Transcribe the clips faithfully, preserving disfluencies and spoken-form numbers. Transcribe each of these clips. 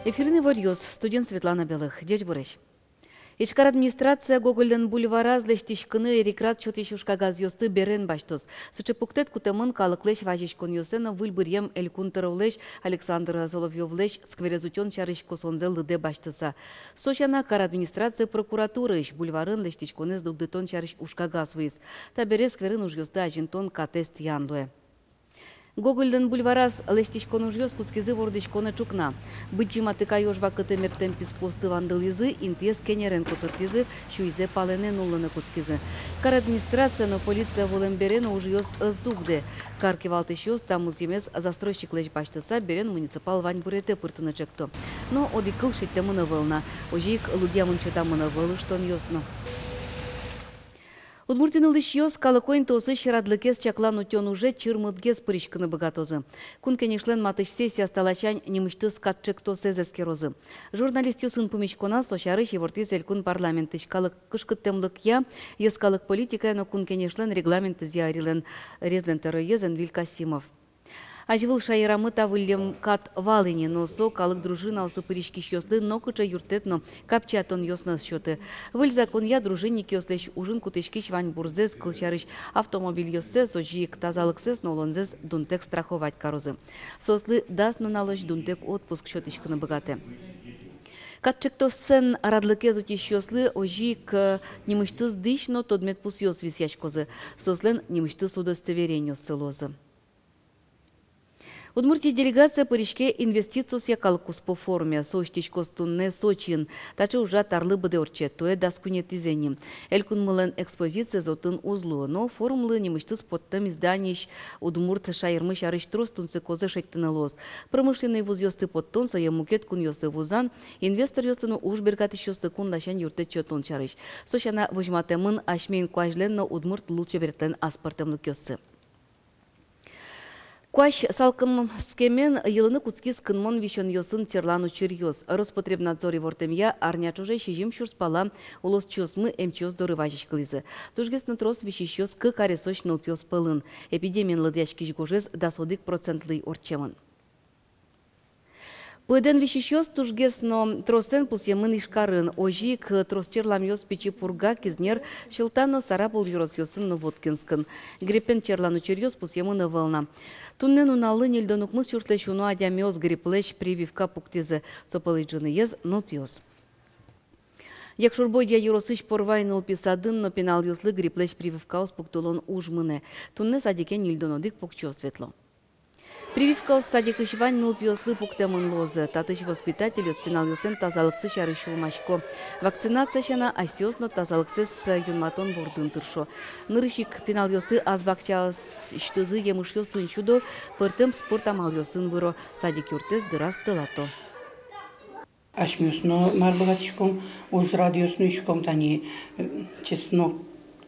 Эфирын иворъёс, студиын Светлана Белых. Ӟечбуресь! Ижкар администрация Гогольлэн бульвараз лэсьтӥськыны эрикрад сётӥсь ужкагазъёсты берен басьтоз. Сыӵе пуктэт кутэмын калыклэсь вазиськонъёссэ но выль быръем Элькун тӧролэсь Александр Соловьёвлэсь скверез утён сярысь косонзэ лыдэ басьтыса. Со сяна, кар администрация прокуратураысь бульварын лэсьтӥськонэз дугдытон сярысь ужкагаз вуиз. Табере скверын ужъёсты азинтон катэз тӥян луэ. Гогольлэн бульвараз лэсьтӥськон ужъёс кутскизы вордӥськонэ ӵукна. Быдӟым Атыкай ож вакытэ мерттэм писпуосты вандылӥзы, интыез кенерен котыртӥзы, сюйзэ палэнэ нуллыны кутскизы. Кар администрация но полиция вуылэм бере но ужъёс ӧз дугдэ. Кар кивалтӥсьёс та музъемез застройщиклэсь басьтыса берен муниципал ваньбуретэ пыртыны ӵекто. Но одӥг кыл шедьтэмын ӧвӧл на. Озьы ик лыдъямын сётамын ӧвӧл ыштонъёс но. Удмуртиын улӥсьёс калыко интыосысь радлыкез чаклан-утён уже чырмытгес пыриськыны быгатозы. Кун Кенешлэн матысь сессияз та ласянь нимысьтыз катчектосэз эскерозы. Журналистъёсын пумиськоназ со сярысь ивортӥз Элькун парламентысь калык кышкыттэмлыкъя, йӧскалык политикая но Кун Кенешлэн регламентызъя ӧрилэн резлэн тӧроез Энвиль Касимов. Азьвыл шаерамы та выллем кат вал ини, но со калык дружинаосы пыриськисьёслы нокыӵе юрттэт но капчиятонъёс но ӧз сёты. Выль законъя дружинникъёслэсь ужын кутӥськись ваньбурзэс, кылсярысь, автомобильёссэс, озьы ик тазалыксэс но улонзэс дунтэк страховать карозы. Соослы дас нуналозь дунтэк отпуск сётӥськыны быгатэ. Катчектосэн радлыкез утисьёслы озьы ик, э, нимысьтыз дӥсь но тодметпусъёс висъяськозы. Соослэн нимысьтыз удостоверениоссы луозы. Удмуртиысь делегация пыриське инвестициосъя калыккуспо форуме. Со усьтӥськоз туннэ Сочиын. Таӵе ужрад арлы быдэ ортче, туэ дас куинетӥзэ ини. Элькунмылэн экспозициез отын уз луы, но форумлы нимысьтыз поттэм изданиысь удмурт шаермы сярысь трос тунсыкозэ шедьтыны луоз. Промышленной вузъёсты поттон, сое мукет кунъёсы вузан, инвесторъёслы но уж бергатӥсьёслы кун ласянь юрттэт сётон сярысь. Со сяна, возьматэмын асьме инкуазьлэн но удмурт лулчеберетлэн аспӧртэмлыкъёссы. Куазь салкымскемен йылыны кутскиз кынмон висёнъёсын черлан учыръёс. Роспотребнадзор ивортэмъя, арня ӵоже сизьым сюрс пала улосчиосмы эмчиос доры вазиськылӥзы. Тужгес но трос висисьёс кык аресозь нылпиос пӧлын. Эпидемиен лыдъяськись гожез дас одӥг процентлы ортчемын. Пыдэн висисьёс тужгес но тросэн пусъемын Ижкарын. Озьы ик трос черламъёс Пичи Пурга, Кизнер, Сюмси но Сарапул ёросъёсын но Воткинскын. Гриппен черлан учыръёс пусъемын ӧвӧл на. Туннэ нуналлы ньыльдон укмыс сюрслэсь уно адямиос грипплэсь прививка пуктӥзы. Со пӧлысь ӝыныез нылпиос. Якшур-Бӧдья ёросысь Порвай нылпи садын но пиналъёслы грипплэсь прививкаос пуктылон уж мынэ. Туннэ садике ньыльдон одӥг покчиос ветло. Прививкаос садикысь вань нылпиослы пуктэмын луозы. Татысь воспитательёс пиналъёслэн тазалыксы сярысь сюлмасько. Вакцинация сяна, асьсэос но тазалыксэс юнматон бордын тыршо. Нырысь ик пиналъёсты ас бакчаосысьтызы емышъёсын сюдо, пӧртэм спорт амалъёсын выро, садик юртэз дыраз тӧлато. Асьмеос но мар быгатӥськом, ужрадъёс нуиськом, тани, э, чеснок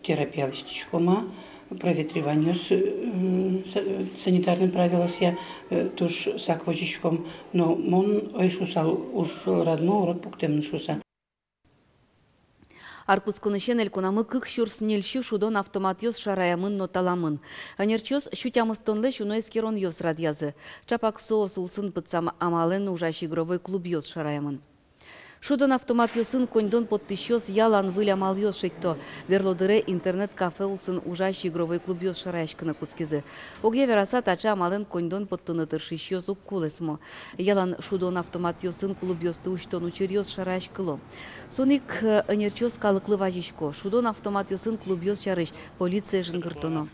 терапия лэсьтӥськом-а, проветриваниос, э, са-, санитарный правилоосъя, э, туж сак возиськом. Но мон ӧй шуысал, ужрадмы урод пуктэмын шуыса. Ар кутсконысен элькунамы кык сюрс ньыль сю шудон автоматъёс шараямын но таламын. Ӧнерчиос сю тямыстонлэсь уно эскеронъёс радъязы. Чапак соос улсын пытсам амалэн ужась игровой клубъёс шараямын. Шудон автоматъёсын коньдон поттӥсьёс ялан выль амалъёс шедьто. Берло дыре интернет-кафе улсын ужась игровой клубъёс шараяськыны кутскизы. Огъя вераса, таӵе амалэн коньдон поттыны тыршисьёс уг кулэсмо. Ялан шудон автоматъёсын клубъёсты усьтон учыръёс шараяськыло. Соин ик, э, ӧнерчиос калыклы вазисько: шудон автоматъёсын клубъёс сярысь полицие жингыртоно.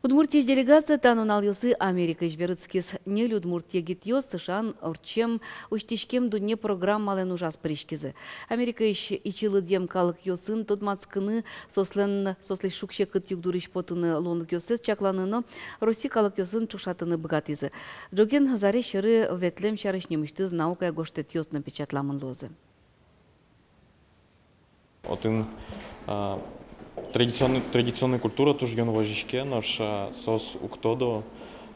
Удмуртиысь делегация та нуналъёсы Америкаысь берытскиз. Ньыль удмурт егитъёс США-ын ортчем «Усьтӥськем дунне» программалэн ужаз пыриськизы. Америкаысь ичи лыдъем калыкъёсын тодматскыны, соослэн, соослэсь шуг-секыт югдурысь потыны луонлыкъёссэс чакланы но Россия калыкъёсын ӵошатыны быгатӥзы. Ӝоген зарезь сьӧры ветлэм сярысь нимысьтыз наукая гожтэтъёс но печатламын луозы. Отын, а, традиционный, традиционный культура туж юн возиське, нош, а, соос уг тодо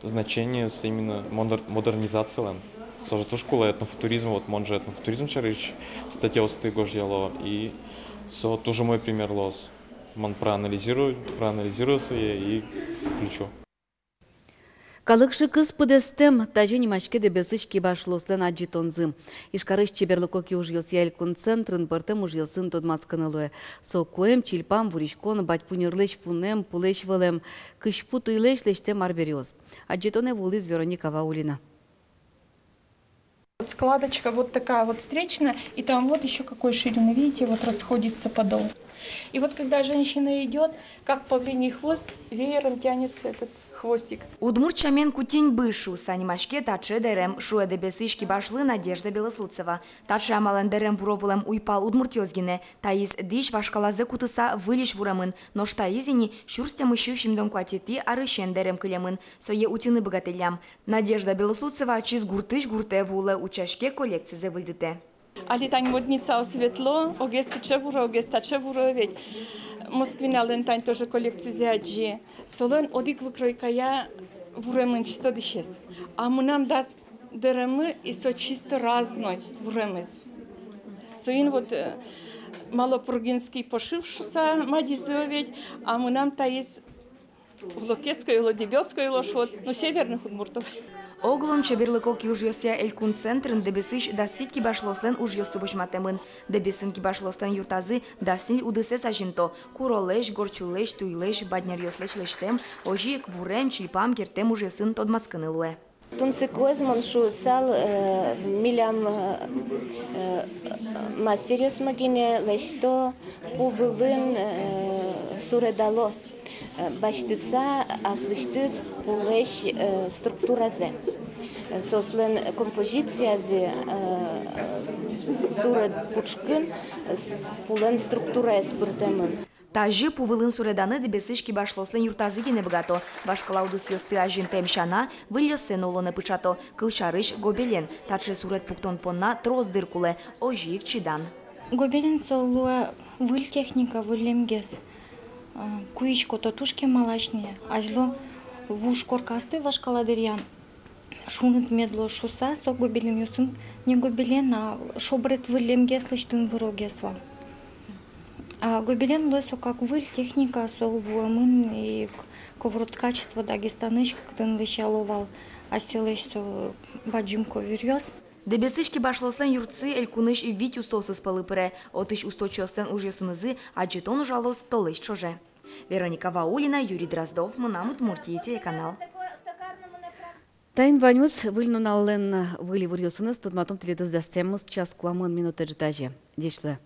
значениез именно модер-, модернизациялэн. Со же туж кулэ, этнофутуризм, вот мон же этнофутуризм сярысь статьяосты гожъяло, и со туж умой пример луоз. Мон проанализирую, проанализирую сое и включу. Калык шыкыс пыдэстэм, тазьы нимаське Дэбесысь кибашлыослэн адӟытонзы. Ижкарысь чеберлыко киужъёсъя элькун центрын пӧртэм ужъёсын тодматскыны луэ. Со куэм, чильпам, вуриськон, бадьпу ньырлэсь пунэм, пулэсь вӧлэм, кызьпу туйлэсь лэсьтэм арбериос. Адӟытонэ вуылӥз Вероника Ваулина. Вот складочка вот такая вот встречная, и там вот ещё какой ширины, видите, вот расходится подол. И вот когда женщина идёт, как павлиний хвост, веером тянется этот хвостик. «Удмурт сямен кутинь быж» шуыса нимаське таӵе дэрем, шуэ Дэбесысь кибашлы Надежда Белослудцева. Таӵе амалэн дэрем вуро вылэм уйпал удмуртъёс гинэ. Таиз дӥсь вашкалазэ кутыса выльысь вуремын. Нош таиз ини сюрс тямыссю сизьымдон куатетӥ арысен дэрем кылемын. Сое утьыны быгатӥллям. Надежда Белослудцева ачиз гуртысь гуртэ вуылэ, утчаське, коллекцизэ выльдытэ. Али тань модницаос ветло, огез сыӵе вуро, огез таӵе вуро ведь. Москвиналэн тань тоже коллекцизэ адӟи. Солэн одӥг выкройкая вуремын чисто дӥсез. А мынам дас дэремы, и со чисто разной вуремыз. Соин вот, э, малопургинский пошив шуыса мадизы ведь, а мынам таиз улокесской, улодебёсской уло шуод, ну, северных удмуртов. Оглом чеберлыко киужъёсъя элькун центрын Дэбесысь дас вить кибашлыослэн ужъёссы возьматэмын. Дэбесын кибашлыослэн юртазы дас ньыль удысэз азинто: куролэсь, горчулэсь, туйлэсь, бадьнеръёслэсь лэсьтэм, озьы ик вурем, чильпам, кертэм ужъёсын тодматскыны луэ. Тунсыкоез, мон шуысал, э, милям, э, э, мастеръёсмы гинэ лэсьто пу вылын, э, суредало, э, басьтыса аслэсьтыз пулэсь, э, структуразэ. Э, соослэн композициязы, э, э, суред пушкын, э, с-, пулэн структураез пыртэмын. Тазьы пу вылын суреданы Дэбесысь кибашлыослэн юртазы гинэ быгато. Вашкала удысъёсты азинтэм сяна, выльёссэ но улонэ пыӵато. Кылсярысь, гобелен. Таӵе суред пуктон понна трос дыр кулэ, озьы ик чидан. Гобелен со луэ выль техника, выллемгес. А, куисько, то туж кемалась ни. Азьло вуж коркасты вашкала дыръя шуныт мед луоз шуыса, со гобеленъёсын, не гобелен, а шобрет выллемгес лэсьтыны вырогес вал. А гобелен луэ со как выль техника, со вуэмын и к-, коворот качества Дагестанысь, кытын лэсяло вал асьсэлэсь со бадӟым ковёръёс. Дэбесысь кибашлыослэн юртсы элькунысь вить устоосыз пӧлы пыре. Отысь усточиослэн ужъёсынызы адӟытон ужалоз толэзь ӵоже. Вероника Ваулина, Юрий Дроздов, «Мынам Удмуртие» телеканал. Таин ваньмыз. Выль нуналлэн выль иворъёсыныз тодматом тӥледыз дас тямыс час куамын минут ӝытазе. Ӟеч луэ.